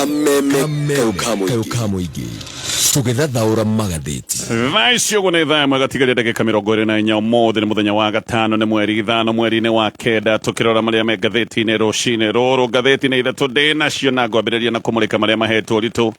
Kameme kayũ ka mũingĩ tũgĩthathaũra magathĩti. Thaa ici ũguo nĩ thaa ĩmwe gatigaria ndagĩka 24. Ũmũthĩ nĩ mũthenya wa gatano, nĩ mweri 5 mweri-inĩ wa 9. Tũkĩrora marĩa me ngathĩti-inĩ rũcinĩ rũrũ, ngathĩti-inĩ ithatũ ndĩ nacio, na ngwambĩrĩria na kũmũrĩka marĩa mahetwo ũritũ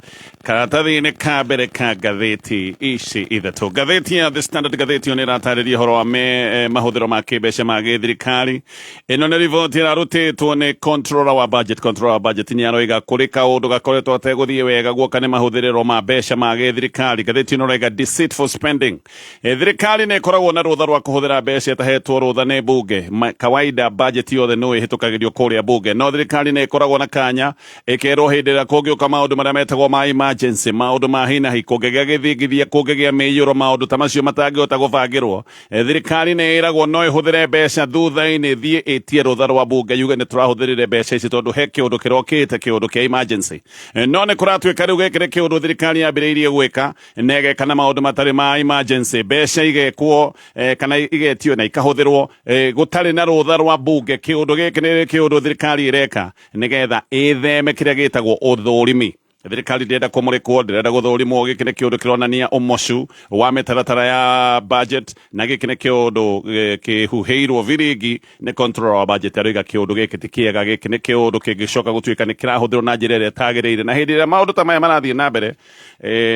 karatathi-inĩ ka mbere ka ngathĩti ici ithatũ. Ngathĩti ya The Standard, ngathĩti ĩyo nĩ ĩratarĩria ũhoro wa mahũthĩro ma kĩmbeca ma gĩthirikari. Ĩno nĩ riboti ĩrarutĩtwo nĩ controller wa budget. Controller wa budget nĩ aroiga kũrĩ kaũndũ gakoretwo ategũthiĩ wega guoka nĩ mahũthĩrĩro ma mbeca ma gĩthirikari. Ngathĩti ĩno ĩroiga deceitful spending. Thirikari nĩ ĩkoragwo na rũtha rwa kũhũthĩra mbeca ĩtahetwo rũtha nĩ mbunge. Kawaida budget yothe no ĩhĩtũkagĩrio kũrĩa mbunge, no thirikari nĩ ĩkoragwo na kanya ĩkerwo hĩndĩ ĩrĩa kũngĩũka maũndũ marĩa metagwo ma emergency, maũndũ ma hinahi, kũngĩgĩa gĩthingithia, kũngĩgĩa mĩiyũro, maũndũ ta macio matangĩhota gũbangĩrwo. Thirikari nĩ ĩragwo no ĩhũthĩre mbeca thutha-inĩ, thiĩ ĩtie rũtha rwa mbunge yuge nĩ tũrahũthĩrire mbeca ici tondũ he kĩũndũ kĩrokĩte, kĩũndũ kĩa emergency. No nĩ kũratuĩka rĩu gĩkĩ nĩ kĩũndũ thirikari yambĩrĩirie gwĩka na ĩgeka na maũndũ matarĩ ma emergency. Mbeca igekwo kana igetio na ikahũthĩrwo gũtarĩ na rũtha rwa mbunge. Kĩũndũ gĩkĩ nĩ kĩũndũ thirikari ĩreka nĩgetha ĩtheme kĩrĩa gĩtagwo ũthũrimi. Thirikari ndĩrenda kũmũrĩkwo, ndĩrenda gũthũrimwo. Gĩkĩ nĩ kĩũndũ kĩronania ũmocu wa mĩtaratara ya budget, na gĩkĩ nĩ kĩũndũ kĩhuhĩirwo biringi nĩ controller wa budget. Aroiga kĩũndũ gĩkĩ ti kĩega, gĩkĩ nĩ kĩũndũ kĩngĩcoka gũtuĩka nĩ kĩrahũthĩrwo na njĩra ĩrĩa ĩtagĩrĩire. Na hĩndĩ ĩrĩa maũndũ ta maya marathiĩ na mbere,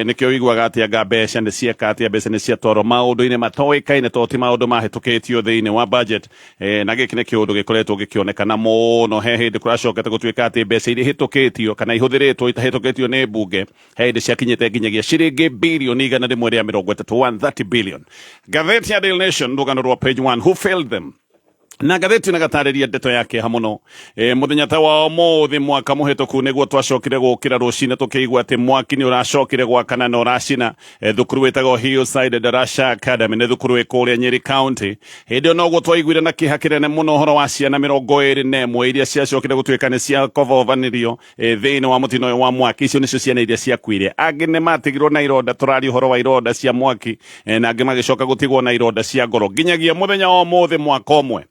nĩkĩo ũiguaga atĩ anga mbeca nĩ cieka atĩa, mbeca nĩ ciatwarwo maũndũ-inĩ matoĩkaine tondũ ti maũndũ mahĩtũkĩtio thĩinĩ wa budget. Na gĩkĩ nĩ kĩũndũ gĩkoretwo gĩkĩonekana mũno. He hĩndĩ kũracokete gũtuĩka atĩ mbeca iria ihĩtũkĩtio kana ihũthĩrĩtwo itahĩtũkĩtio nĩ mbunge, he hĩndĩ ciakinyĩte nginyagia ciringi birioni 130, 130 billion. Ngathĩti ya Daily Nation, rũgano rwa page 1, who failed them, na ngathĩti ĩno ĩgatarĩria ndeto ya kĩeha mũno. Mũthenya ta wa ũmũthĩ mwaka mũhĩtũku nĩguo twacokire gũkĩra rũcinĩ tũkĩigua atĩ mwaki nĩ ũracokire gwakana na ũracina thukuru wĩtagwo Hillside Darasha Academy, nĩ thukuru ĩ kũrĩa Nyeri County. Hĩndĩ ĩyo noguo twaiguire na kĩeha kĩnene mũno ũhoro wa ciana 21 iria ciacokire gũtuĩka nĩ ciakobobanirio thĩinĩ wa mũtino ũyũ wa mwaki. Icio nĩcio ciana iria ciakuire, angĩ nĩ matigirwo na ironda, tũraria ũhoro wa ironda cia mwaki, na angĩ magĩcoka gũtigwo na ironda cia ngoro. Nginyagia mũthenya wa ũmũthĩ, mwaka ũmwe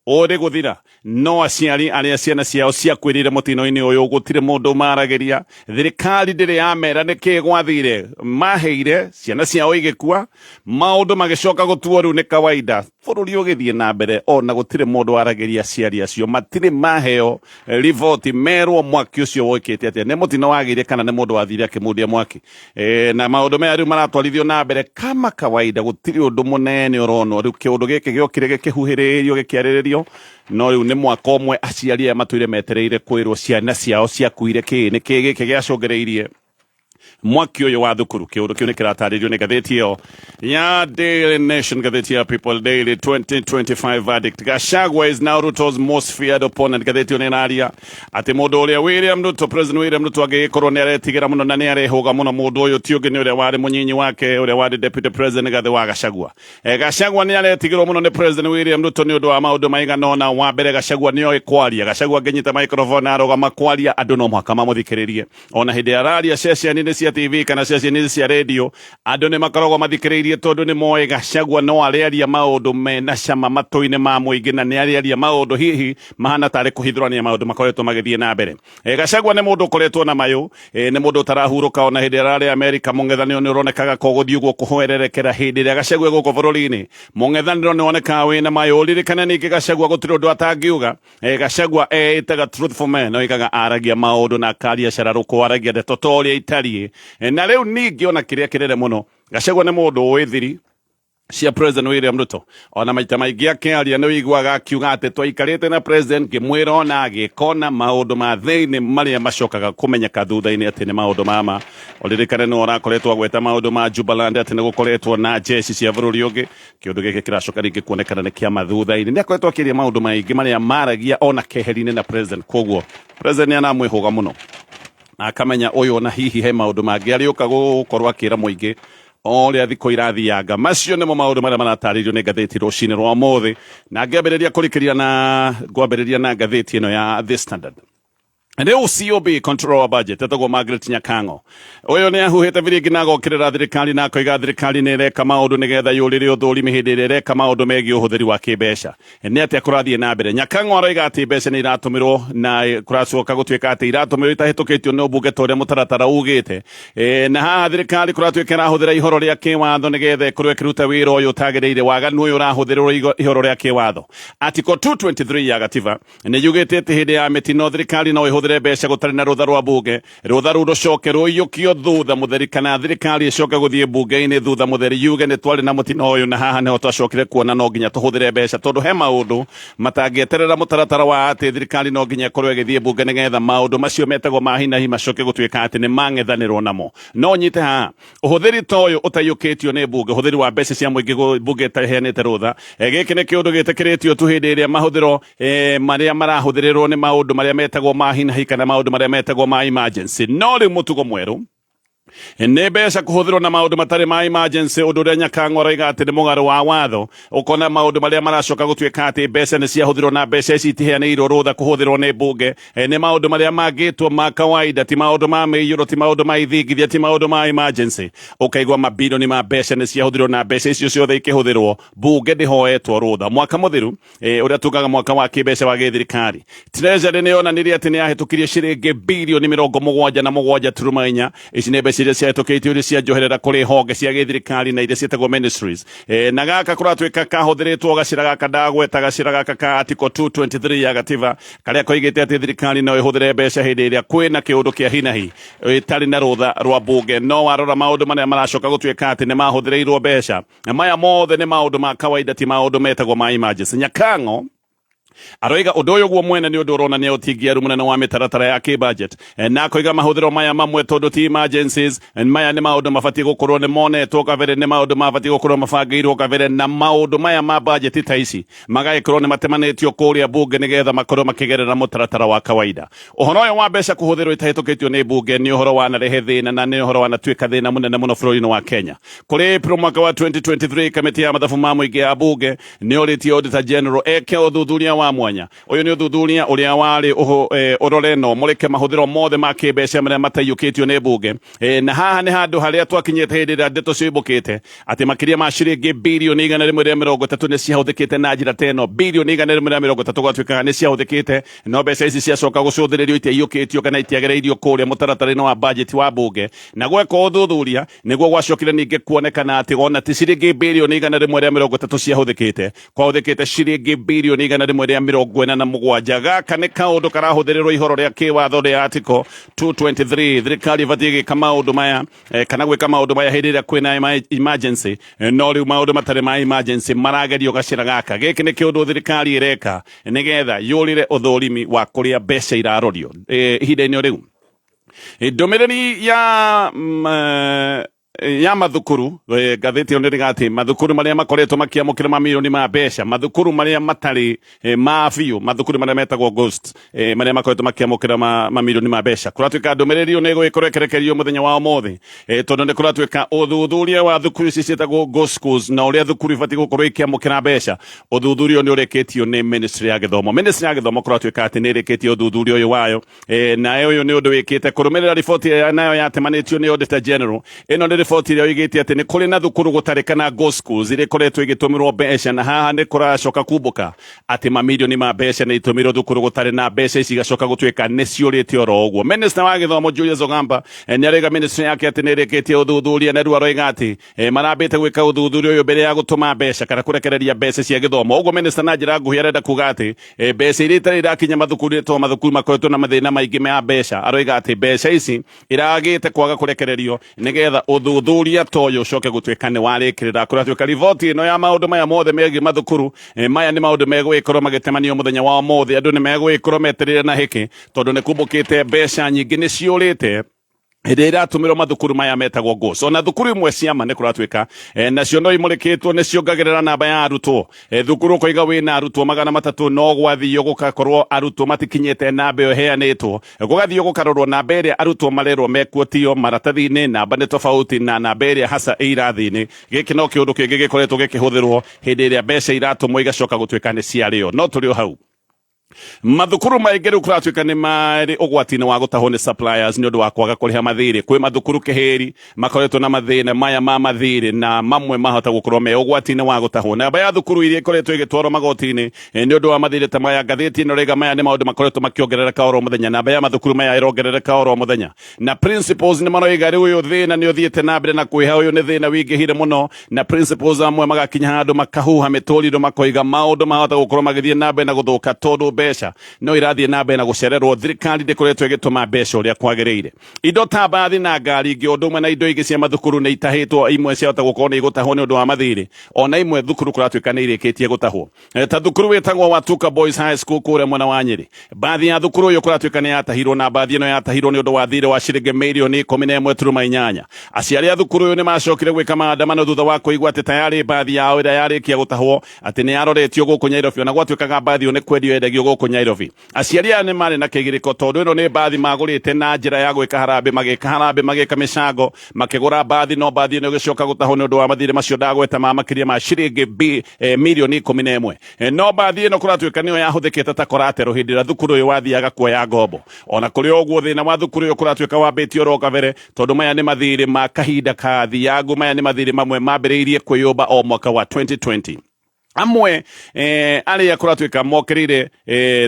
ũrĩ gũthira, no aciari arĩa ciana ciao ciakuĩrĩire mũtino-inĩ ũyũ gũtirĩ mũndũ maragĩria. Thirikari ndĩrĩ yamera nĩkĩ gwathire, maheire ciana ciao igĩkua, maũndũ magĩcoka gũtuo rĩu nĩ kawaida, bũrũri ũgĩthiĩ na mbere, ona gũtirĩ mũndũ waragĩria aciari acio. Matirĩ maheo riboti merwo mwaki ũcio wokĩte atĩa, nĩ mũtino wagĩire kana nĩ mũndũ wathire akĩmundia mwaki. Na maũndũ maya rĩu maratwarithio na mbere kama kawaida, gũtirĩ ũndũ mũnene ũronwo. Rĩu kĩũndũ gĩkĩ gĩokire gĩkĩhuhĩrĩrio, gĩkĩarĩrĩrio, no rĩu nĩ mwaka ũmwe aciari aya matũire metereire kwĩrwo ciana ciao ciakuire kĩ, nĩ kĩ gĩkĩ gĩacũngĩrĩirie mwaki ũyũ wa thukuru. Kĩũndũ kĩu nĩ kĩratarĩrio nĩ ngathĩti ĩyo ya Daily Nation. Ngathĩti ya People Daily, 2025 verdict, Gachagua is now Ruto's most feared opponent. Ngathĩti ĩyo nĩ ĩraria atĩ mũndũ ũrĩa William Ruto, President William Ruto, angĩgĩkorwo nĩ aretigĩra mũno na nĩ arehũga mũno, mũndũ ũyũ ti ũngĩ nĩ ũrĩa warĩ mũnyinyi wake, ũrĩa warĩ deputy president, Rigathĩ wa Gachagua. Gachagua nĩ aretigĩrwo mũno nĩ President William Ruto nĩ ũndũ wa maũndũ maigana ũna. Wa mbere, Gachagua nĩ oĩ kwaria. Gachagua angĩnyita microphone arũgama kwaria, andũ no mũhaka mamũthikĩrĩrie. Ona hĩndĩ araria ceceni-inĩ cia TV kana ceceni-inĩ cia radio, andũ nĩ makoragwo mathikĩrĩirie tondũ nĩ moĩ Gachagua no arĩaria maũndũ mena cama matũ-inĩ ma mũingĩ, na nĩ arĩaria maũndũ hihi mahana tarĩ kũhithũrania maũndũ makoretwo magĩthiĩ na mbere. Gachagua nĩ mũndũ ũkoretwo na mayũ, nĩ mũndũ ũtarahurũka. Ona hĩndĩ ararĩ Amerika, mũng'ethanĩro nĩ ũronekaga ko gũthiĩ ũguo kũhwererekera. Hĩndĩ ĩrĩa Gachagua gũkũ bũrũri-inĩ, mũng'ethanĩro nĩ wonekaga wĩna mayũ. Ũririkane ningĩ Gachagua gũtirĩ ũndũ atangiuga. Gachagua eĩtaga truthful man, oigaga aragia maũndũ na akaria cararũkũ, aragia ndeto ta ũrĩa itariĩ. Na rĩu ningĩ ona kĩrĩa kĩnene mũno, Gachagua nĩ mũndũ ũĩ thiri cia President William Ruto. Ona maita maingĩ akĩaria nĩ ũiguaga akiuga atĩ twaikarĩte na president ngĩmwĩra ona agĩkona maũndũ ma thĩinĩ marĩa macokaga kũmenyeka thutha-inĩ atĩ nĩ maũndũ mama. Ũririkane nĩ ũrakoretwo agweta maũndũ ma Jubaland, atĩ nĩ gũkoretwo na jeshi cia bũrũri ũngĩ. Kĩũndũ gĩkĩ kĩracoka rĩngĩ kuonekana nĩ kĩama thutha-inĩ. Nĩ akoretwo akĩaria maũndũ maingĩ marĩa maragia ona keheri-inĩ na president, koguo president nĩ anamwĩhũga mũno na akamenya ũyũ ona hihi he maũndũ mangĩ arĩũka gũkorwo akĩra mũingĩ o ũrĩa thikũ irathianga. Macio nĩmo maũndũ marĩa maratarĩrio nĩ ngathĩti rũcinĩ rwa ũmũthĩ, na ngĩambĩrĩria kũrikĩria na ngwambĩrĩria na ngathĩti ĩno ya The Standard. Rĩu COB, control wa budget, etagwo Margaret Nyakango, ũyũ nĩ ahuhĩte biringi na agokĩrĩra thirikari na akoiga thirikari nĩ ĩreka maũndũ nĩgetha yũrĩre ũthũrimi hĩndĩ ĩrĩa ĩreka maũndũ megiĩ ũhũthĩri wa kĩmbeca. Nĩ atĩa kũrathiĩ na mbere? Nyakango aroiga atĩ mbeca nĩ iratũmĩrwo na kũracoka gũtuĩka atĩ iratũmĩrwo itahĩtũkĩtio nĩ ũmbunge ta ũrĩa mũtaratara ugĩte. Na haha thirikari kũratuĩka ĩrahũthĩra ihoro rĩa kĩwatho nĩgetha ĩkorwo ĩkĩruta wĩra ũyũ ũtagĩrĩire. Waganu ũyũ ũrahũthĩrwo ihoro rĩa kĩwatho. Article 223 ya gatiba nĩ yugĩte atĩ hĩndĩ ya mĩtino thirikari no ĩhũthĩre mbeca gũtarĩ na rũtha rwa mbunge. Rũtha rũu rũcoke rũiyũkio thutha mũtheri, kana thirikari ĩcoke gũthiĩ mbunge-inĩ thutha mũtheri yuge nĩ twarĩ na mũtino ũyũ na haha nĩho twacokire kuona no nginya tũhũthĩre mbeca, tondũ he maũndũ matangĩeterera mũtaratara wa atĩ thirikari no nginya ĩkorwo ĩgĩthiĩ mbunge nĩgetha maũndũ macio metagwo ma hi na hi macoke gũtuĩka atĩ nĩ mang'ethanĩrwo namo. No nyite haha, ũhũthĩri ta ũyũ ũtaiyũkĩtio nĩ mbunge, ũhũthĩri wa mbeca cia mũingĩ mbunge ĩtaheanĩte rũtha, gĩkĩ nĩ kĩũndũ gĩtĩkĩrĩtio tu hĩndĩ ĩrĩa mahũthĩro marĩa marahũthĩrĩrwo nĩ maũndũ marĩa metagwo ma hi na hi kana maũndũ marĩa metagwo ma emergency. No rĩu mũtugo mwerũ nĩ mbeca kũhũthĩrwo na maũndũ matarĩ ma emergency, ũndũ ũrĩa Nyakang'o aroiga atĩ nĩ mũgarũ wa watho. Ũkona maũndũ marĩa maracoka gũtuĩka atĩ mbeca nĩ ciahũthĩrwo na mbeca ici itiheanĩirwo rũtha kũhũthĩrwo nĩ mbunge, nĩ maũndũ marĩa mangĩtwo ma kawaida, ti maũndũ ma mĩiyũro, ti maũndũ ma ithingithia, ti maũndũ ma emergency. Ũkaigua mabilioni ma mbeca nĩ ciahũthĩrwo na mbeca icio ciothe ikĩhũthĩrwo mbunge ndĩhoetwo rũtha. Mwaka mũthiru, ũrĩa tugaga mwaka wa kĩmbeca wa gĩthirikari, Treasury nĩ yonanirie atĩ nĩ yahĩtũkirie ciringi bilioni 77.4. Ici nĩ mbeca iria ciahĩtũkĩtio iria cia njoherera kũrĩ honge cia gĩthirikari na iria ciĩtagwo ministries. Na gaka kũratuĩka kahũthĩrĩtwo gacĩra gaka ndagweta, gacĩra gaka ka article 223 ya gatiba, karĩa koigĩte atĩ thirikari no ĩhũthĩre mbeca hĩndĩ ĩrĩa kwĩna kĩũndũ kĩa hi na hi ĩtarĩ na rũtha rwa mbunge. No warora maũndũ marĩa maracoka gũtuĩka atĩ nĩ mahũthĩrĩirwo mbeca, maya mothe nĩ maũndũ ma kawaida, ti maũndũ metagwo ma emergency. Nyakang'o aroiga ũndũ ũyũ guo mwene nĩ ũndũ ũronania ũtingiaru mũnene wa mĩtaratara ya kĩ-budget, na akoiga mahũthĩro maya mamwe tondũ ti emergencies, maya nĩ maũndũ mabatiĩ gũkorwo nĩ monetwo kabere, nĩ maũndũ mabatiĩ gũkorwo mabangĩirwo kabere, na maũndũ maya ma budget ta ici magagĩkorwo nĩ matemanĩtio kũrĩa mbunge nĩgetha makorwo makĩgerera mũtaratara wa kawaida. Ũhoro ũyũ wa mbeca kũhũthĩrwo itahĩtũkĩtio nĩ mbunge nĩ ũhoro wanarehe thĩna na nĩ ũhoro wanatuĩka thĩna mũnene mũno bũrũri-inĩ wa Kenya. Kũrĩ April mwaka wa 2023, kamĩtĩ ya mathabu ma mũingĩ ya mbunge nĩ orĩtie Auditor General eke ũthuthuria wa mwanya. Ũyũ nĩ ũthuthuria ũrĩa warĩ ũrore na ũmũrĩke mahũthĩro mothe ma kĩmbeca marĩa mataiyũkĩtio nĩ mbunge. Na haha nĩ handũ harĩa twakinyĩte hĩndĩ ĩrĩa ndeto ciumbũkĩte atĩ makĩria ma ciringi bilioni 130 nĩ ciahũthĩkĩte na njĩra ta ĩno. Bilioni 130 gwatuĩkaga nĩ ciahũthĩkĩte, no mbeca ici ciacoka gũcũthĩrĩrio itiaiyũkĩtio kana itiagereirio kũrĩa mũtaratara-inĩ wa bajeti wa mbunge. Na gweka ũthuthuria nĩguo gwacokire ningĩ kuonekana atĩ ona ti ciringi bilioni 130 ciahũthĩkĩte, kwahũthĩkĩte ciringi bilioni 147. Gaka nĩ kaũndũ karahũthĩrĩrwo ihoro rĩa kĩwatho rĩa article 223. Thirikari ĩbatiĩ gwĩka maũndũ maya, kana gwĩka maũndũ maya hĩndĩ ĩrĩa kwĩna emergency, no rĩu maũndũ matarĩ ma emergency maragerio gacĩra gaka. Gĩkĩ nĩ kĩũndũ thirikari ĩreka nĩgetha yũrĩre ũthũrimi wa kũrĩa mbeca irarorio. Ihinda-inĩ rĩu ndũmĩrĩri ya mathukuru, ngathĩti ĩyo nĩrĩga atĩ mathukuru marĩa makoretwo makĩamũkĩra mamirioni ma mbeca, mathukuru marĩa matarĩ ma biũ, mathukuru marĩa metagwo ghost, marĩa makoretwo makĩamũkĩra mamirioni ma mbeca, kũratuĩka ndũmĩrĩri ĩyo nĩ ĩgũgĩkorwo ĩkĩrekererio mũthenya wa ũmũthĩ, tondũ nĩ kũratuĩka ũthuthuria wa thukuru ici ciĩtagwo ghost schools na ũrĩa thukuru ibatiĩ gũkorwo ikĩamũkĩra mbeca, ũthuthuria ũyũ nĩ ũrĩkĩtio nĩ ministry ya gĩthomo. Ministry ya gĩthomo kũratuĩka atĩ nĩ ĩrĩkĩtie ũthuthuria ũyũ wayo, nayo ũyũ nĩ ũndũ wĩkĩte kũrũmĩrĩra riboti ĩrĩa nayo yatemanĩtio nĩ Auditor General. Ĩno nĩ riboti ĩrĩa oigĩte atĩ nĩ kũrĩ na thukuru gũtarĩ kana ghost schools iria ikoretwo igĩtũmĩrwo mbeca, na haha nĩ kũracoka kumbũka atĩ mamirioni ma mbeca nĩ itũmĩrwo thukuru gũtarĩ na mbeca ici igacoka gũtuĩka nĩ ciũrĩte oro ũguo. Minister wa gĩthomo Julius Ogamba, nĩ aroiga ministry yake atĩ nĩ ĩrĩkĩtie ũthuthuria, na rĩu aroiga atĩ marambĩte gwĩka ũthuthuria ũyũ mbere ya gũtũma mbeca kana kũrekereria mbeca cia gĩthomo. Ũguo minister na njĩra nguhĩ arenda kuga atĩ mbeca iria itarĩ irakinya mathukuru-inĩ, tondũ mathukuru makoretwo na mathĩna maingĩ ma mbeca, aroiga atĩ mbeca ici iragĩte kwaga kũrekererio nĩgetha ũthuthuria ta ũyũ ũcoke gũtuĩka nĩ warĩkĩrĩra. Kũratuĩka riboti ĩno ya maũndũ maya mothe megiĩ mathukuru, maya nĩ maũndũ megũgĩkorwo magĩtemanio mũthenya wa ũmũthĩ. Andũ nĩ megũgĩkorwo metereire na hĩkĩ, tondũ nĩ kumbũkĩte mbeca nyingĩ nĩ ciũrĩte hĩndĩ ĩrĩa iratũmĩrwo mathukuru maya metagwo ghost. Ona thukuru imwe ciama nĩ kũratuĩka, nacio no imũrĩkĩtwo nĩ ciongagĩrĩra namba ya arutwo. Thukuru ũkoiga wĩna arutwo 300, no gwathio gũgakorwo arutwo matikinyĩte namba ĩyo ĩheanĩtwo. Gũgathio gũkarorwo namba ĩrĩa arutwo marerwo mekuo tio maratathi-inĩ, namba nĩ tofauti na namba ĩrĩa hasa ĩ irathi-inĩ. Gĩkĩ no kĩũndũ kĩngĩ gĩkoretwo gĩkĩhũthĩrwo hĩndĩ ĩrĩa mbeca iratũmwo igacoka gũtuĩka nĩ ciarĩo. No tũrĩ o hau. Mathukuru maingĩ rĩu kũratuĩka nĩ marĩ ũgwati-inĩ wa gũtahwo nĩ suppliers nĩ ũndũ wa kwaga kũrĩha mathirĩ. Kwĩ mathukuru kĩhĩri makoretwo na mathĩna maya ma mathirĩ, na mamwe mahota gũkorwo me ũgwati-inĩ wa gũtahwo. Namba ya thukuru iria ikoretwo igĩtwarwo magoti-inĩ nĩ ũndũ wa mathirĩ ta maya, ngathĩti ĩno rĩga maya nĩ maũndũ makoretwo makĩongerereka oro mũthenya. Namba ya mathukuru maya ĩrongerereka oro mũthenya, na principals nĩ maroiga rĩu ũyũ thĩna nĩ ũthiĩte na mbere na kwĩha, ũyũ nĩ thĩna wingĩhire mũno, na principals amwe magakinya handũ makahuha mĩtũrirũ makoiga maũndũ mahota gũkorwo magĩthiĩ na mbere na gũthũka tondũ mbeca no irathiĩ na mbere na gũcererwo. Thirikari ndĩkoretwo ĩgĩtũma mbeca ũrĩa kwagĩrĩire. Indo ta mbathi na ngari ingĩ ũndũ ũmwe na indo ingĩ cia mathukuru nĩ itahĩtwo, imwe ciahota gũkorwo nĩ igũtahwo nĩ ũndũ wa mathirĩ, ona imwe thukuru kũratuĩka nĩ irĩkĩtie gũtahwo. Ta thukuru wĩtagwo Watuka Boys High School kũrĩa mwena wa Nyĩrĩ, mbathi ya thukuru ũyũ kũratuĩka nĩ yatahirwo, na mbathi ĩno yatahirwo nĩ ũndũ wa thirĩ wa ciringi mirioni 11.8. Aciari a thukuru ũyũ nĩ macokire gwĩka maandamano thutha wa kũigua atĩ tayarĩ mbathi yao ĩrĩa yarĩkia gũtahwo atĩ nĩ yaroretio gũkũ Nyairobi, ona gwatuĩkaga mbathi ĩyo nĩ kwendio yendagio gũkũ Nyairobi. Aciari aya nĩ marĩ na kĩgirĩko tondũ ĩno nĩ mbathi magũrĩte na njĩra ya gwĩka harambĩ, magĩka harambĩ, magĩka mĩcango, makĩgũra mbathi, no mbathi ĩno ĩgĩcoka gũtahwo nĩ ũndũ wa mathirĩ macio ndagweta ma makĩria ma ciringi mirioni 11. No mbathi ĩno kũratuĩka nĩyo yahũthĩkĩte ta koratero hĩndĩ ĩrĩa thukuru ũyũ wathiaga kuoya ngombo. Ona kũrĩ o ũguo, thĩna wa thukuru ũyũ kũratuĩka wambĩtie oro kabere, tondũ maya nĩ mathirĩ ma kahinda kathiangu, maya nĩ mathirĩ mamwe mambĩrĩirie kwĩyũmba o mwaka wa 2020. Amwe arĩa kũratuĩka mokĩrĩire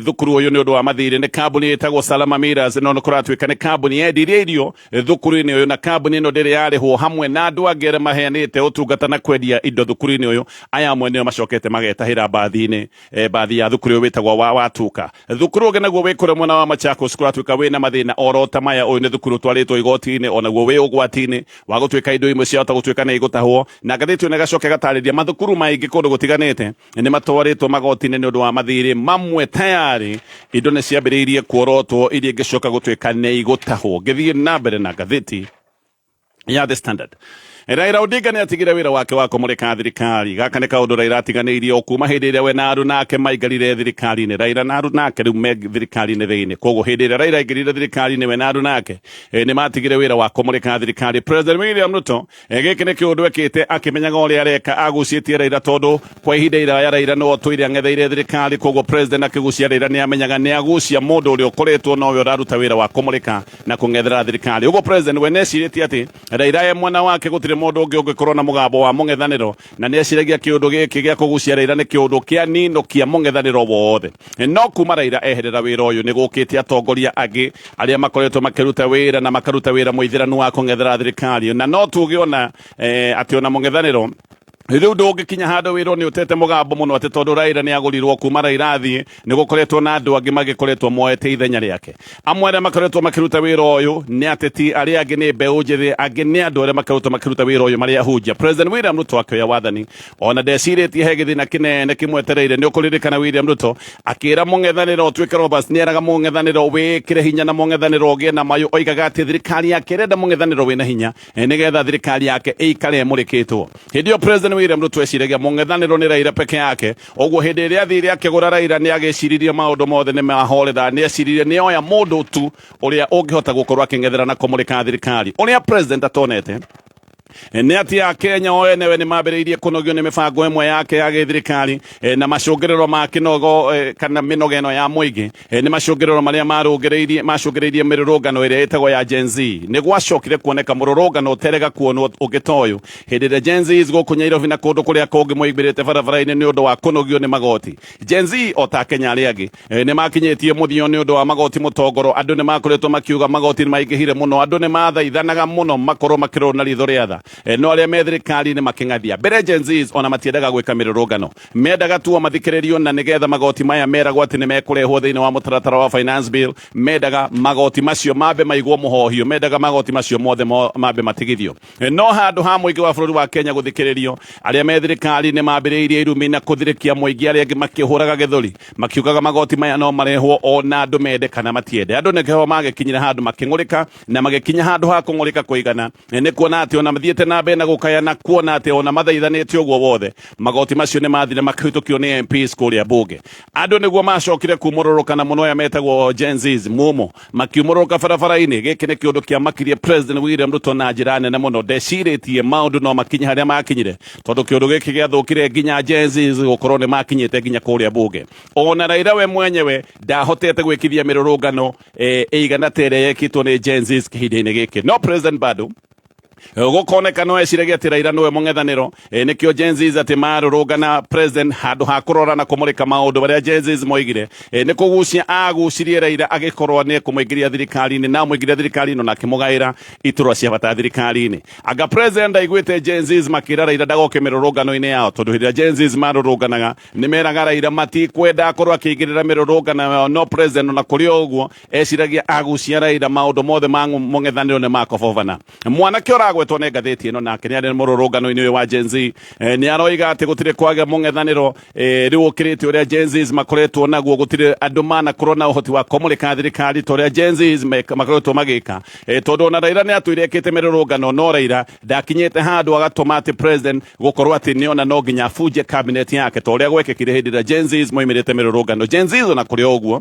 thukuru ũyũ nĩ ũndũ wa mathirĩ nĩ kambuni ĩtagwo Salama Millers, no nĩ kũratuĩka nĩ kambuni yendirie irio thukuru-inĩ ũyũ, na kambuni ĩno ndĩrĩ yarĩhwo, hamwe na andũ angĩ arĩa maheanĩte ũtungata na kwendia indo thukuru-inĩ ũyũ. Aya amwe nĩo macokete magetahĩra mbathi-inĩ, mbathi ya thukuru ũyũ wĩtagwo wa Watuka. Thukuru ũngĩ naguo wĩ kũrĩa mwena wa Machakos kũratuĩka wĩna mathĩna oro ta maya. Ũyũ nĩ thukuru ũtwarĩtwo igoti-inĩ, onaguo wĩ ũgwati-inĩ wa gũtuĩka indo imwe ciahota gũtuĩka nĩ igũtahwo. Na ngathĩti ĩno ĩgacoka ĩgatarĩria mathukuru maingĩ kũndũ gũtiganĩte nĩ matwarĩtwo magoti-inĩ nĩ ũndũ wa mathirĩ mamwe, tayarĩ indo nĩ ciambĩrĩirie kuorotwo iria ingĩcoka gũtuĩka nĩ igũtahwo. Ngĩthiĩ na mbere na ngathĩti ya The Standard, Raila Odinga nĩ atigire wĩra wake wa kũmũrĩka thirikari. Gaka nĩ kaũndũ Raila atiganĩirie o kuma hĩndĩ ĩrĩa we na aruna ake maikarire thirikari-inĩ. Raila na aruna ake rĩu me thirikari-inĩ thĩinĩ, koguo hĩndĩ ĩrĩa Raila aingĩrire thirikari-inĩ, we na aruna ake nĩ matigire wĩra wa kũmũrĩka thirikari. President William Ruto, gĩkĩ nĩ kĩũndũ ekĩte akĩmenyaga ũrĩa areka, agucĩtie Raila tondũ kwa ihinda iraya Raila nĩwe ũtũire ang'etheire thirikari. Koguo president akĩgucia Raila nĩ amenyaga nĩ agucia mũndũ ũrĩa ũkoretwo nowe ũraruta wĩra wa kũmũrĩka na kũng'ethera thirikari. Ũguo president we nĩecirĩtie atĩ Raila e mwena wake gũtirĩ mũndũ ũngĩ ũngĩkorwo na mũgambo wa mũng'ethanĩro, na nĩeciragia kĩũndũ gĩkĩ gĩa kũgucia Raila nĩ kĩũndũ kĩa ninũkia mũng'ethanĩro wothe. No kuma Raila eherera wĩra ũyũ, nĩ gũkĩte atongoria angĩ arĩa makoretwo makĩruta wĩra na makaruta wĩra mũithĩranu wa kũng'ethera thirikari, na no tuge ona atĩ ona mũng'ethanĩro rĩu ndũngĩkinya handũ wĩrwo nĩ ũtete mũgambo mũno atĩ tondũ Raila nĩ agũrirwo. Kuma Raila athiĩ, nĩ gũkoretwo na andũ angĩ magĩkoretwo moete ithenya rĩake. Amwe arĩa makoretwo makĩruta wĩra ũyũ nĩ ateti, arĩa angĩ nĩ mbeũ njĩthĩ, angĩ nĩ andũ arĩa makoretwo makĩruta wĩra ũyũ marĩ ahunjia. President William Ruto akĩoya wathani ona ndecirĩtie he gĩthĩna kĩnene kĩmwetereire. Nĩ ũkũririkana William Ruto akĩra mũng'ethanĩro ũtuĩke robust, nĩ eraga mũng'ethanĩro wĩkĩre hinya na mũng'ethanĩro ũgĩe na mayũ. Oigaga atĩ thirikari yake ĩrenda mũng'ethanĩro wĩna hinya nĩgetha thirikari yake ĩikare ĩmũrĩkĩtwo. Hĩndĩ ĩyo President William Ruto eciragia mũng'ethanĩro nĩ Raila peke yake. Ũguo hĩndĩ ĩrĩa athire akĩgũra Raila, nĩ agĩciririe maũndũ mothe nĩ mahorera, nĩ eciririe nĩ oya mũndũ tu ũrĩa ũngĩhota gũkorwo akĩng'ethera na kũmũrĩka thirikari. Ũrĩa president atonete nĩ atĩ Akenya o enewe nĩ mambĩrĩirie kũnogio nĩ mĩbango ĩmwe yake ya gĩthirikari, na macũngĩrĩro ma kĩnogo kana mĩnoga ĩno ya mũingĩ nĩ macũngĩrĩro marĩa marũngĩrĩirie macũngĩrĩirie mĩrũrũngano ĩrĩa ĩtagwo ya Gen Z. Nĩ gwacokire kuoneka mũrũrũngano ũterega kuonwo ũngĩ ta ũyũ hĩndĩ ĩrĩa Gen Z gũkũ Nyairobi na kũndũ kũrĩa kũngĩ moimbĩrĩte barabara-inĩ nĩ ũndũ wa kũnogio nĩ magoti. Gen Z o ta Kenya arĩa angĩ nĩ makinyĩtie mũthio nĩ ũndũ wa magoti mũtongoro. Andũ nĩ makoretwo makiuga magoti nĩ maingĩhire mũno, andũ nĩ mathaithanaga mũno makorwo makĩrorwo na ritho rĩa tha, no arĩa me thirikari-inĩ makĩng'athia mbere. Gen Z ona matiendaga gwĩka mĩrũrũngano, mendaga tu o mathikĩrĩrio, na nĩgetha magoti maya meragwo atĩ nĩ mekũrehwo thĩinĩ wa mũtaratara wa finance bill, mendaga magoti macio mambe maigwo mũhohio, mendaga magoti macio mothe mambe matigithio. No handũ ha mũingĩ wa bũrũri wa Kenya gũthikĩrĩrio, arĩa me thirikari nĩ mambĩrĩirie irumi na kũthirĩkia mũingĩ, arĩa angĩ makĩhũraga gĩthũri makiugaga magoti maya no marehwo ona andũ mende kana matiende. Andũ nĩkĩo magĩkinyire handũ makĩng'ũrĩka, na magĩkinya handũ ha kũng'ũrĩka kũigana nĩ kuona atĩ ona mathiĩte mathiĩte na mbere na gũkaya na kuona atĩ ona mathaithanĩte ũguo wothe magoti macio nĩ mathire makĩhĩtũkio nĩ MPs kũrĩa mbunge. Andũ nĩguo macokire kumũrũrũkana mũno aya metagwo Gen Zs mumo makiumũrũrũka barabara-inĩ. Gĩkĩ nĩ kĩũndũ kĩamakirie President William Ruto na njĩra nene mũno. Ndecirĩtie maũndũ no makinye harĩa makinyire, tondũ kĩũndũ gĩkĩ gĩathũkire nginya Gen Zs gũkorwo nĩ makinyĩte nginya kũrĩa mbunge. Ona Raila we mwenyewe ndahotete gwĩkithia mĩrũrũngano ĩigana ta ĩrĩa yekĩtwo nĩ Gen Zs kĩhinda-inĩ gĩkĩ. No President bado gũkoneka no eciragia atĩ Raila nĩwe mũng'ethanĩro. Nĩkĩo Gen Zs atĩ marũrũngana president handũ ha kũrora na kũmũrĩka maũndũ marĩa Gen Zs moigire, nĩ kũgucia agucirie Raila agĩkorwo nĩ ekũmũingĩria thirikari-inĩ, na amũingĩria thirikari-inĩ na akĩmũgaĩra iturwa cia bata thirikari-inĩ. Anga president ndaiguĩte Gen Zs makĩra Raila ndagoke mĩrũrũngano-inĩ yao, tondũ hĩndĩ ĩrĩa Gen Zs marũrũnganaga nĩ meraga Raila matikwenda akorwo akĩingĩrĩra mĩrũrũngano yao. No president ona kũrĩ o ũguo eciragia agucia Raila maũndũ mothe ma mũng'ethanĩro nĩ makobobana. Mwanake ũragwetwo nĩ ngathĩti ĩno nake nĩ arĩ mũrũrũngano-inĩ ũyũ wa Gen Z, nĩ aroiga atĩ gũtirĩ kwagĩa mũng'ethanĩro rĩu ũkĩrĩte ũrĩa Gen Z makoretwo naguo. Gũtirĩ andũ manakorwo na ũhoti wa kũmũrĩka thirikari ta ũrĩa Gen Z makoretwo magĩka, tondũ ona Raila nĩ atũire ekĩte mĩrũrũngano, no Raila ndakinyĩte handũ agatũma atĩ president gũkorwo atĩ nĩona no nginya abunje cabinet yake ta ũrĩa gwekĩkire hĩndĩ ĩrĩa Gen Z moimĩrĩte mĩrũrũngano. Gen Z ona kũrĩ o ũguo,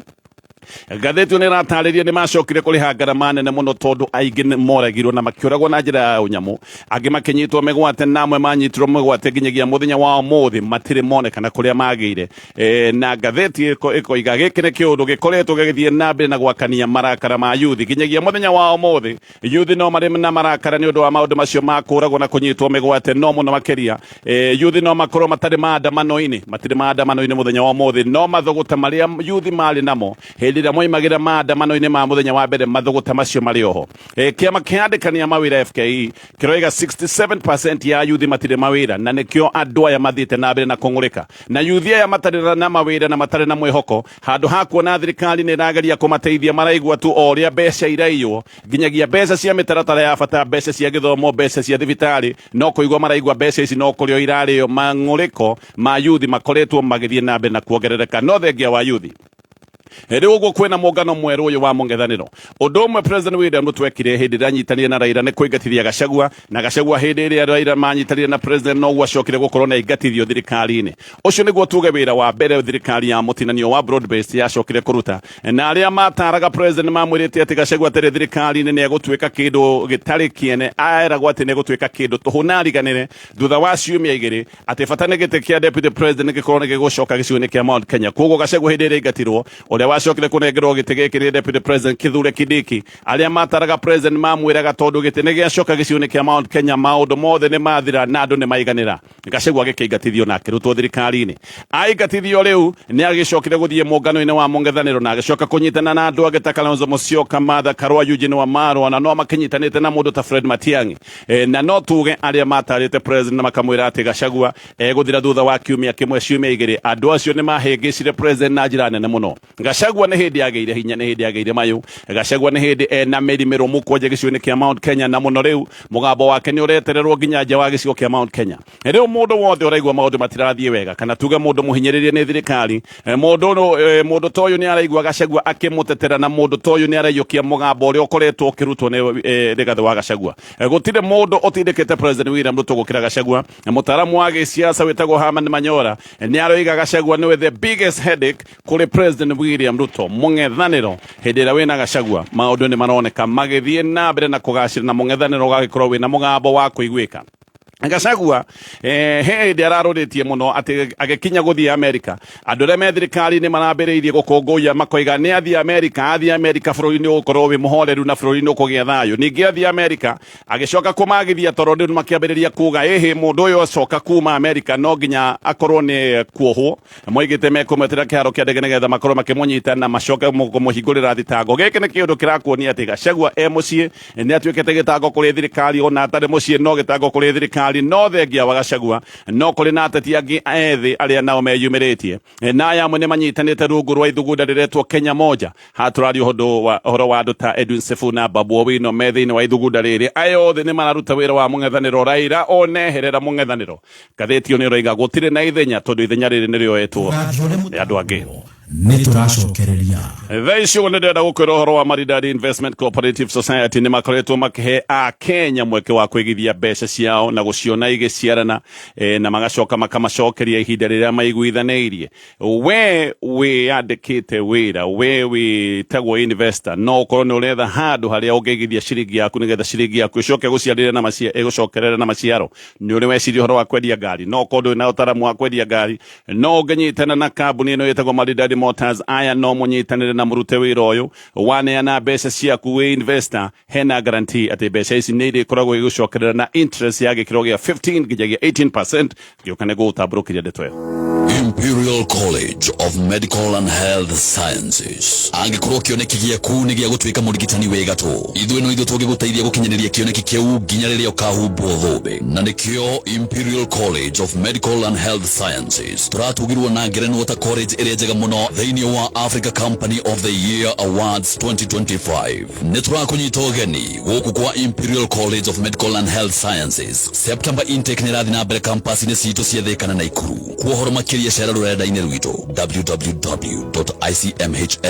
ngathĩti ĩyo nĩ ĩratarĩria nĩ macokire kũrĩha ngarama nene mũno, tondũ aingĩ nĩ moragirwo na makĩũragwo na njĩra ya ũnyamũ, angĩ makĩnyitwo mĩgwate, na amwe manyitirwo mĩgwate nginyagia mũthenya wa ũmũthĩ matirĩ monekana kũrĩa magĩire. Na ngathĩti ĩkoiga gĩkĩ nĩ kĩũndũ gĩkoretwo gĩgĩthiĩ na mbere na gwakania marakara ma yuthi nginyagia mũthenya wa ũmũthĩ. Yuthi no marĩ na marakara nĩ ũndũ wa maũndũ macio ma kũragwo na kũnyitwo mĩgwate, no mũno makĩria yuthi no makorwo matarĩ maandamano-inĩ, matirĩ maandamano-inĩ mũthenya wa ũmũthĩ, no mathũgũta marĩa yuthi marĩ namo hĩndĩ ĩrĩa moimagĩra maandamano-inĩ ma mũthenya wa mbere, mathũgũta macio marĩ oho. Kĩama kĩa andĩkani a mawĩra FKE kĩroiga 67% ya yuthi matirĩ mawĩra, na nĩkĩo andũ aya mathiĩte na mbere na kũng'ũrĩka. Na yuthi aya matarĩ na mawĩra na matarĩ na mwĩhoko, handũ ha kuona thirikari nĩ ĩrageria kũmateithia, maraigua tu o ũrĩa mbeca iraiywo, nginyagia mbeca cia mĩtaratara ya bata, mbeca cia gĩthomo, mbeca cia thibitarĩ, no kũigua maraigua mbeca ici no kũrĩo irarĩo. Mang'ũrĩko ma yuthi makoretwo magĩthiĩ na mbere na kuongerereka, no thengia wa yuthi rĩu ũguo kwĩna mũngano mwerũ ũyũ wa mũng'ethanĩro. Ũndũ ũmwe President William Ruto ekire hĩndĩ ĩrĩa anyitanire na Raila nĩ kũingatithia Gachagua, na Gachagua hĩndĩ ĩrĩa Raila manyitanire na President noguo acokire gũkorwo nĩ aingatithio thirikari-inĩ. Ũcio nĩguo tuge wĩra wa mbere thirikari ya mũtinanio wa broad based yacokire kũruta. Na arĩa mataraga President mamwĩrĩte atĩ Gachagua atarĩ thirikari-inĩ nĩ egũtuĩka kĩndũ gĩtarĩ kĩene, aeragwo atĩ nĩ egũtuĩka kĩndũ tũhũ na ariganĩre thutha wa ciumia igĩrĩ, atĩ bata nĩ gĩtĩ kĩa deputy president gĩkorwo nĩ gĩgũcoka gĩcigo-inĩ kĩa Mount Kenya. Koguo Gachagua hĩndĩ ĩrĩa aingatirwo, ũrĩa wacokire kũnengerwo gĩtĩ gĩkĩ nĩ deputy president Kithure Kindiki. Arĩa mataraga president mamwĩraga tondũ gĩtĩ nĩ gĩacoka gĩcigo-inĩ kĩa Mount Kenya, maũndũ mothe nĩ mathira na andũ nĩ maiganĩra. Gachagua agĩkĩingatithio na akĩrutwo thirikari-inĩ. Aingatithio rĩu nĩ agĩcokire gũthiĩ mũngano-inĩ wa mũng'ethanĩro na agĩcoka kũnyitana na andũ angĩ ta Kalonzo Musyoka, Martha Karua, Eugene Wamalwa, na no makĩnyitanĩte na mũndũ ta Fred Matiang'i. Na no tuge arĩa matarĩte president makamwĩra atĩ Gachagua egũthira thutha wa kiumia kĩmwe, ciumia igĩrĩ, andũ acio nĩ mahĩngĩcire president na njĩra nene mũno. Gachagua nĩ hĩndĩ agĩire hinya, nĩ hĩndĩ agĩire mayũ. Gachagua nĩ hĩndĩ ena mĩri mĩrũmu kwanja gĩcigo-inĩ kĩa Mount Kenya, na mũno rĩu mũgambo wake nĩ ũretererwo nginya nja wa gĩcigo kĩa Mount Kenya. Rĩu mũndũ wothe ũraigua maũndũ matirathiĩ wega, kana tuge mũndũ mũhinyĩrĩrie nĩ thirikari, mũndũ ta ũyũ nĩ araigua Gachagua akĩmũtetera, na mũndũ ta ũyũ nĩ araiyũkia mũgambo ũrĩa ũkoretwo ũkĩrutwo nĩ Rigathĩ wa Gachagua. Gũtirĩ mũndũ ũtindĩkĩte President William Ruto gũkĩra Gachagua. Mũtaaramu wa gĩsiasa wĩtagwo Herman Manyora nĩ aroiga Gachagua nĩwe the biggest headache kũrĩ President William Ruto. Mũng'ethanĩro hĩndĩ ĩrĩa wĩna Gachagua, maũndũ nĩ maroneka magĩthiĩ na mbere na kũgacĩra, na mũng'ethanĩro ũgagĩkorwo wĩna mũgambo wa kũiguĩka. Gachagua he hĩndĩ ararũrĩtie mũno atĩ agĩkinya gũthiĩ Amerika, andũ arĩa me thirikari-inĩ marambĩrĩirie gũkũngũiya makoiga nĩ athiĩ Amerika, athiĩ Amerika bũrũri nĩ ũgũkorwo wĩ mũhoreru na bũrũri nĩ ũkũgĩa thayũ. Ningĩ athiĩ Amerika agĩcoka kũmagithia toro, rĩu makĩambĩrĩria kuga ĩhĩ mũndũ ũyũ acoka kuma Amerika no nginya akorwo nĩ kuohwo. Moigĩte mekũmwetera kĩharo kĩa ndege nĩgetha makorwo makĩmũnyita na macoke kũmũhingũrĩra thitango. Gĩkĩ nĩ kĩũndũ kĩrakuonia atĩ Gachagua e mũciĩ nĩ atuĩkĩte gĩtango kũrĩ thirikari, ona atarĩ mũciĩ no gĩtango kũrĩ thirikari. No thengia wa Gachagua no kũrĩ na ateti angĩ ethĩ arĩa nao meyumĩrĩtie, na aya amwe nĩ manyitanĩte rungu rwa ithugunda rĩretwo Kenya Moja. Haha tũraria ũhoro wa andũ ta Edwin Sifuna, Babu Owino me thĩinĩ wa ithugunda rĩrĩ. Aya othe nĩ mararuta wĩra wa mũng'ethanĩro. Raila oneherera mũng'ethanĩro. Ngathĩti ĩyo nĩ ĩroiga gũtirĩ na ithenya tondũ ithenya rĩrĩ nĩ rĩoetwo nĩ andũ angĩ. Nĩ tũracokereria. Thaa ici ũguo nĩ ndĩrenda gũkwĩra ũhoro wa Maridadi Investment Cooperative Society. Nĩ makoretwo makĩhe a Kenya mweke wa kũigithia mbeca ciao na gũciona igĩciarana, na magacoka makamacokeria ihinda rĩrĩa maiguithanĩirie. We wĩyandĩkĩte wĩra, we wĩtagwo investor, no ũkorwo nĩ ũretha handũ harĩa ũngĩigithia ciringi yaku nĩgetha ciringi yaku ĩcoke gũciarĩre na ĩgũcokerere na maciaro. Nĩ ũrĩ weciria ũhoro wa kwendia ngari, no ũkorwo ndũrĩ na ũtaramu wa kwendia ngari, no ũngĩnyitana na kambuni ĩno ĩtagwo Maridadi Motors. Aya no mũnyitanĩre na mũrute wĩra ũyũ. Waneana mbeca ciaku wĩ investor, hena guarantee atĩ mbeca ici nĩ irĩkoragwo igĩgũcokerera na interest ya gĩkĩro gĩa 15 nginyagia 18%. Ngĩũka nĩ gũgũtambũrũkĩria ndeto ĩyo. Imperial College of Medical and Health Sciences. Angĩkorwo kĩoneki gĩaku nĩ gĩa gũtuĩka mũrigitani wĩ gatũ, ithuĩ no ithuĩ tũngĩgũteithia gũkinyanĩria kĩoneki kĩu nginya rĩrĩa ũkahumbwo thũmbĩ. Na nĩkĩo Imperial College of Medical and Health Sciences tũratugirwo na ngerenwa ta college ĩrĩa njega mũno thĩinĩ wa Africa Company of the Year Awards 2025. Nĩ tũrakũnyita ũgeni gũkũ kwa Imperial College of Medical and Health Sciences. September intake nĩ ĩrathiĩ na mbere campus-inĩ citũ cia Thĩka na Naikuru. Kwa ũhoro makĩria cera rũrenda-inĩ rwitũ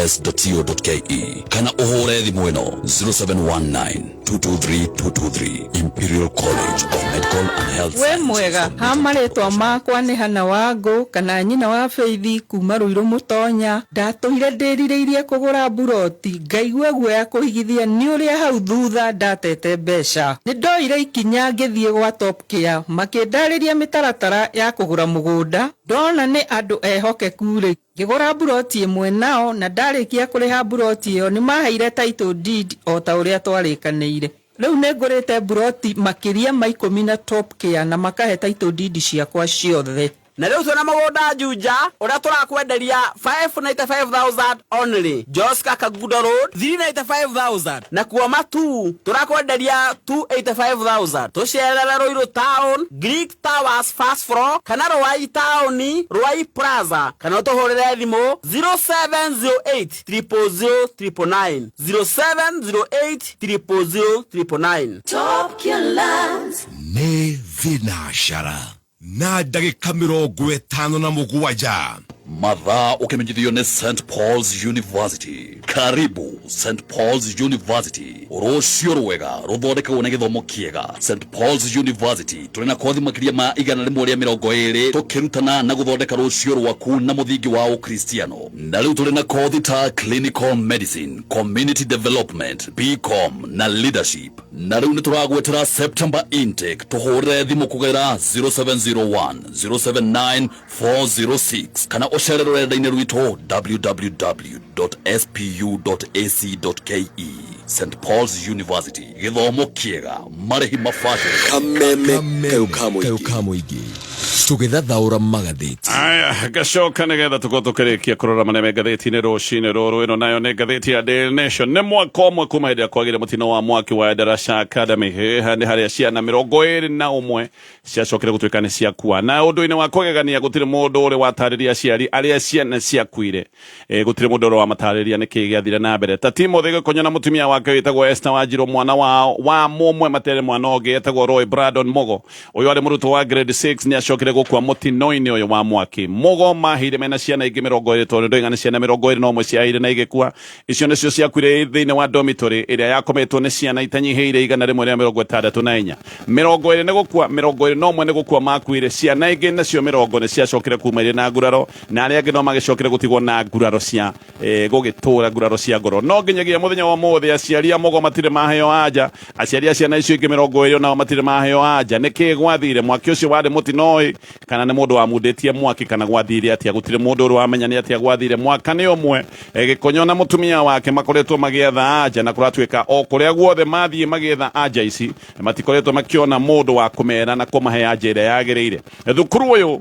www.icmhs.co.ke kana ũhũre thimũ ĩno 0719 223 223. Imperial College of Medical and Health Wĩ Sciences. mwega ha marĩtwa makwa nĩ Hana Wangũ kana nyina wa Feithi kuma Rũirũ Mũtonya. Ndatũire ndĩrirĩirie kũgũra mburoti, ngaigua guoya kũigithia nĩ ũrĩa hau thutha ndatete mbeca. Nĩ ndoire ikinya ngĩthiĩ gwa Top Care, makĩndarĩria mĩtaratara ya kũgũra mũgũnda. Ndona nĩ andũ ehokeku rĩ, ngĩgũra mburoti ĩmwe nao, na ndarĩkia kũrĩha mburoti ĩyo nĩ maheire title deed o ta ũrĩa twarĩkanĩire. Rĩu nĩ ngũrĩte mburoti makĩria ma 10 na Top Care na makahe title deed ciakwa ciothe. Na rĩu twĩna mũgũnda Juja ũrĩa tũrakwenderia 595,000 only. Joska Kangundo Road 395,000, na kuo Matu tũrakwenderia 285,000. Tũcerere Ruiru Town, Greek Towers first floor, kana Ruai Town, Ruai Plaza, kana ũtũhũrĩre thimũ 0708 000 999, 0708 000 999. Top Care Lands. Nĩ thinacara na ndagĩka 57. Mathaa ũkĩmenyithio nĩ St Paul's University. Karibu St Paul's University. Rũciũ rwega rũthondekagwo nĩ gĩthomo kĩega. St Paul's University tũrĩ na kothi makĩria ma 120, tũkĩrutana na gũthondeka rũciũ rwaku na mũthingi wa ũkristiano. Na rĩu tũrĩ na kothi ta clinical medicine, community development, BCom na leadership. Na rĩu nĩ tũragwetera September intake. Tũhũrĩre thimũ kũgerera 0701 079 406 kana ũcere rũrenda-inĩ rwitũ www.spu.ac.ke. St Paul's University, gĩthomo kĩega, marĩhi mabacĩrĩre. Kameme Kameme ka mũingĩ tũgĩthathaũra magathĩti. Aya, ngacoka nĩgetha tũkorwo tũkĩrĩkia kũrora marĩa me ngathĩti-inĩ rũcinĩ rũrũ. Ĩno nayo nĩ ngathĩti ya Daily Nation. Nĩ mwaka ũmwe kuma hĩndĩ ĩrĩa kwagĩire mũtino wa mwaki wa Darasha Academy. Haha nĩ harĩa ciana 21 ciacokire gũtuĩka nĩ ciakua, na ũndũ-inĩ wa kũgegania gũtirĩ mũndũ ũrĩ watarĩria aciari arĩa ciana ciakuire. Gũtirĩ mũndũ ũrĩ wamatarĩria nĩkĩ gĩathire na mbere. Ta Timothy Gĩkonyo na mũtumia wake wĩtagwo Esther Wanjiru, mwana wao wa mũmwe matere mwana ũngĩ etagwo Roy Brandon Mugo, ũyũ arĩ mũrutwo wa grade 6, nĩ acokire gũkua mũtino-inĩ ũyũ wa mwaki. Mugo mahĩire mena ciana ingĩ 20, tondũ ndoiga nĩ ciana 21 ciahĩire na igĩkua. Icio nĩcio ciakuire thĩinĩ wa dormitory ĩrĩa yakometwo nĩ ciana itanyihĩire 164. 20 nĩ gũkua, 21 nĩ gũkua makuire. Ciana ingĩ nacio 20 nĩ ciacokire kuma irĩ na nguraro, na arĩa angĩ no magĩcokire gũtigwo na nguraro cia gũgĩtũra nguraro cia ngoro. No nginyagia mũthenya wa ũmũthĩ aciari a Mugo matirĩ maheo anja. Aciari a ciana icio ingĩ 20 nao matirĩ maheo anja. Nĩkĩ gwathire? Mwaki ũcio warĩ mũtino-ĩ, kana nĩ mũndũ wamundĩtie mwaki, kana gwathire atĩa? Gũtirĩ mũndũ ũrĩ wamenya nĩ atĩa gwathire. Mwaka nĩ ũmwe Gĩkonyo na mũtumia wake makoretwo magĩetha anja, na kũratuĩka o kũrĩa guothe mathiĩ magĩetha anja ici matikoretwo makĩona mũndũ wa kũmera na kũmahe anja ĩrĩa yagĩrĩire. Thukuru ũyũ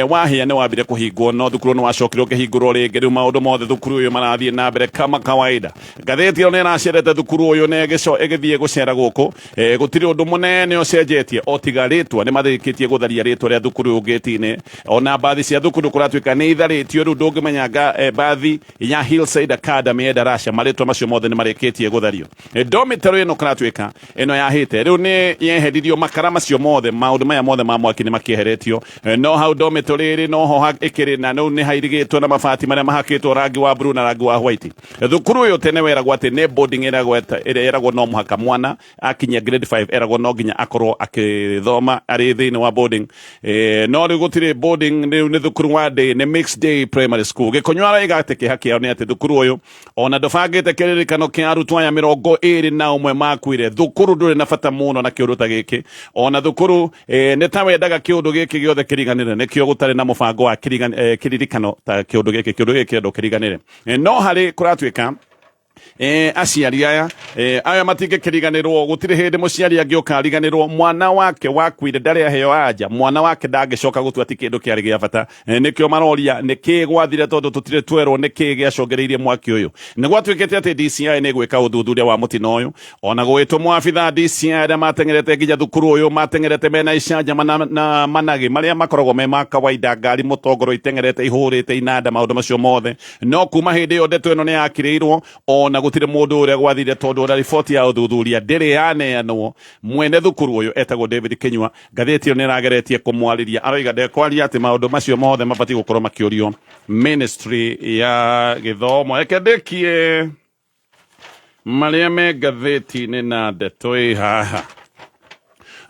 wahĩa nĩ wambire kũhingwo, no thukuru nĩ wacokire ũkĩhingũrwo rĩngĩ. Rĩu maũndũ mothe thukuru ũyũ marathiĩ na mbere kama kawaida. Ngathĩti ĩyo nĩ ĩracerete thukuru ũyũ na ĩgĩthiĩ gũcera gũkũ. Gũtirĩ ũndũ mũnene ũcenjetie o tiga rĩtwa. Nĩ marĩkĩtie gũtharia rĩtwa rĩa thukuru. Thukuru ũyũ gate-inĩ, ona bathi cia thukuru kũratuĩka nĩ itharĩtio. Rĩu ndũngĩmenya bathi ya Hillside Academy ya Darasha, marĩtwa macio mothe nĩ marĩkĩtie gũthario. Dormitory ĩno kũratuĩka ĩno yahĩte rĩu nĩ yeheririo makara macio mothe, maũndũ maya mothe ma mwaki nĩ makĩeheretio. No hau dormitory ĩrĩ noho ĩkĩrĩ na rĩu nĩ hairigĩtwo na mabati marĩa mahakĩtwo rangi wa blue na rangi wa white. Thukuru ũyũ tene weragwo atĩ nĩ boarding ĩragwo, ĩrĩa ĩragwo no mũhaka mwana akinyia grade 5 eragwo no nginya akorwo akĩthoma arĩ thĩinĩ wa boarding. No rĩu gũtirĩ boarding, rĩu nĩ thukuru wa day, nĩ mixed day primary school. Gĩkonyo araiga atĩ kĩeha kĩao nĩ atĩ thukuru ũyũ ona ndũbangĩte kĩririkano kĩa arutwo aya 21 makuire. Thukuru ndũrĩ na bata mũno na kĩũndũ ta gĩkĩ, ona thukuru nĩ ta wendaga kĩũndũ gĩkĩ gĩothe kĩriganĩre, nĩkĩo gũtarĩ na mũbango wa kĩririkano ta kĩũndũ gĩkĩ, kĩũndũ gĩkĩ kĩrendwo kĩriganĩre. No harĩ kũratuĩka aciari aya aya matingĩkĩriganĩrwo, gũtirĩ hĩndĩ mũciari angĩũka ariganĩrwo mwana wake wakuire, ndarĩ aheo anja, mwana wake ndangĩcoka gũtua ti kĩndũ kĩarĩ gĩa bata. Nĩkĩo maroria nĩkĩ gwathire, tondũ tũtirĩ twerwo nĩkĩ gĩacongereirie mwaki ũyũ. Nĩ gwatuĩkĩte atĩ DCI nĩ gwĩka ũthuthuria wa mũtino ũyũ, ona gwĩtwo abitha DCI arĩa mateng'erete nginya thukuru ũyũ, mateng'erete mena icanjama na managĩ marĩa makoragwo me ma kawaida, ngari mũtongoro iteng'erete ihũrĩte inanda, maũndũ macio mothe. No kuma hĩndĩ ĩyo ndeto ĩno nĩ yakirĩirwo, ona gũtirĩ mũndũ ũrĩa gwathire, tondũ ona riboti ya ũthuthuria ndĩrĩ yaneanwo. Mwene thukuru ũyũ etagwo David Kinyua. Ngathĩti ĩyo nĩ ĩrageretie kũmwarĩria, aroiga ndekwaria, atĩ maũndũ macio mothe mabatiĩ gũkorwo makĩũrio ministry ya gĩthomo. Reke ndĩkie marĩa me ngathĩti-inĩ na ndeto ĩ haha,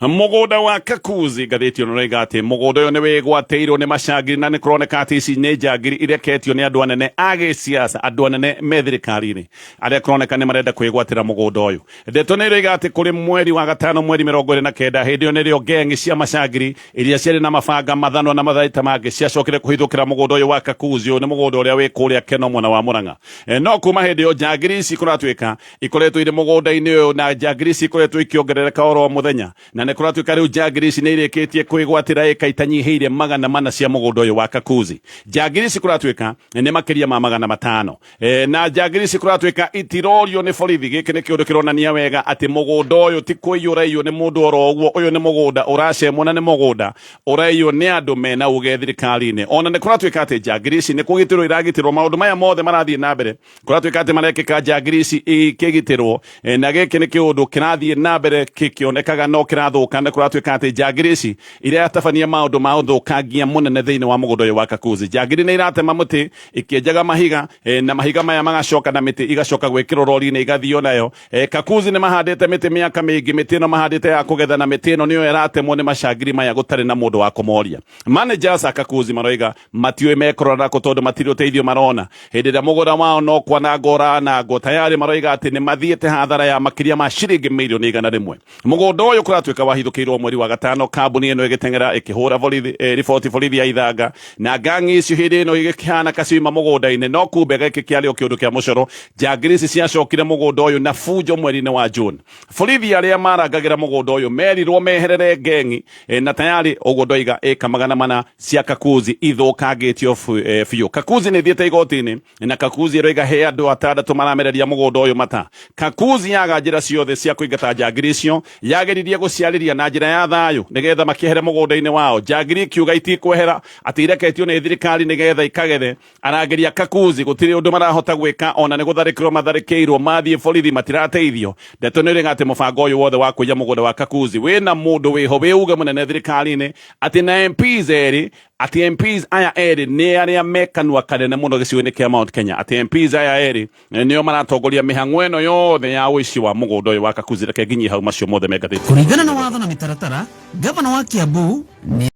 mũgũnda wa Kakuzi. Ngathĩti ĩno ĩroiga atĩ mũgũnda ũyũ nĩ wĩgwatĩirwo nĩ macangiri, na nĩ kũroneka atĩ ici nĩ njangiri ireketio nĩ andũ anene a gĩsiasa, andũ anene me thirikari-inĩ arĩa kũroneka nĩ marenda kwĩgwatĩra mũgũnda ũyũ. Ndeto nĩ ĩroiga atĩ kũrĩ mweri wa gatano, mweri 29, hĩndĩ ĩyo nĩrĩo gengi cia macangiri iria ciarĩ na mabanga, mathanwa na matharaita mangĩ ciacokire kũhithũkĩra mũgũnda ũyũ wa Kakuzi. Ũyũ nĩ mũgũnda ũrĩa wĩ kũrĩa Keno, mwena wa Murang'a. No kuma hĩndĩ ĩyo njangiri ici kũratuĩka ikoretwo irĩ mũgũnda-inĩ ũyũ, na njangiri ici ikoretwo ikĩongerereka oro mũthenya, na nĩ kũratuĩka rĩu njangiri ici nĩ irĩkĩtie kwĩgwatĩra ĩka itanyihĩire 400 cia mũgũnda ũyũ wa Kakuzi. Njangiri ici kũratuĩka nĩ makĩria ma 500, na njangiri ici kũratuĩka itirorio nĩ borithi. Gĩkĩ nĩ kĩũndũ kĩronania wega atĩ mũgũnda ũyũ ti kũiyũraiywo nĩ mũndũ oro ũguo, ũyũ nĩ mũgũnda ũracemwo na nĩ mũgũnda ũraiywo nĩ andũ mena uge thirikari-inĩ. Ona nĩ kũratuĩka atĩ njangiri ici nĩ kũgitĩrwo iragitĩrwo, maũndũ maya mothe marathiĩ na mbere kũratuĩka atĩ marekĩka njangiri ici ikĩgitĩrwo. Na gĩkĩ nĩ kĩũndũ kĩrathiĩ na mbere kĩkĩonekaga no kĩrathũka. Nĩ kũratuĩka atĩ njangiri ici iratabania maũndũ ma ũthũkangia mũnene thĩinĩ wa mũgũnda ũyũ wa Kakuzi. Njangiri nĩ iratema mũtĩ ikĩenjaga mahiga, na mahiga maya magacoka na mĩtĩ igacoka gwĩkĩrwo rori-inĩ igathio nayo. Kakuzi nĩ mahandĩte mĩtĩ mĩaka mĩingĩ, mĩtĩ ĩno mahandĩte ya kũgetha, na mĩtĩ ĩno nĩyo ĩratemwo nĩ macangiri maya gũtarĩ na mũndũ wa kũmoria. Managers a Kakuzi maroiga matiũĩ mekũrora kũ, tondũ matirĩ ũteithio marona hĩndĩ ĩrĩa mũgũnda wao no kwanangwo ũranangwo. Tayarĩ maroiga atĩ nĩ mathiĩte hathara ya makĩria ma ciringi mirioni 100. Mũgũnda ũyũ kũratuĩka wahithũkĩirwo mweri wa gatano, kambuni ĩno ĩgĩteng'era ĩkĩhũra borithi, riboti borithi ya Ithanga, na ngangi icio hĩndĩ ĩno igĩkĩhana kaciuma mũgũnda-inĩ. No kumbe gĩkĩ kĩarĩ o kĩũndũ kĩa mũcoro. Njangiri ici ciacokire mũgũnda ũyũ na bunjo mweri-inĩ wa June. Borithi arĩa marangagĩra mũgũnda ũyũ merirwo meherere ngengi, na tayari ũguo ndoiga ĩka 400 cia Kakuzi ithũkangĩtio biũ. Kakuzi nĩ thiĩte igoti-inĩ, na Kakuzi ĩroiga he andũ atandatũ maramereria mũgũnda ũyũ mata. Kakuzi yaga njĩra ciothe cia kũingata njangiri icio, yageririe gũciarĩria na njĩra ya thayũ nĩgetha makĩehere mũgũnda-inĩ wao. Njangiri ikiuga itikwehera, atĩ ireketio nĩ thirikari nĩgetha ikagethe. Arangĩri a Kakuzi gũtirĩ ũndũ marahota gwĩka, ona nĩ gũtharĩkĩrwo matharĩkĩirwo, mathiĩ borithi matirateithio. Ndeto nĩ ĩrĩga atĩ mũbango ũyũ wothe wa kũiya mũgũnda wa Kakuzi wĩna mũndũ wĩho wĩ uge mũnene thirikari-inĩ, atĩ na MPs erĩ, atĩ MPs aya erĩ nĩ arĩa me kanua kanene mũno gĩcigo-inĩ kĩa Mount Kenya, atĩ MPs aya erĩ nĩo maratongoria mĩhang'o ĩno yothe ya ũici wa mũgũnda ũyũ wa Kakuzi. Reke nginyie hau, macio mothe me ngathĩti. Kũringana na watho na mĩtaratara, gavana wa Kiambu nĩ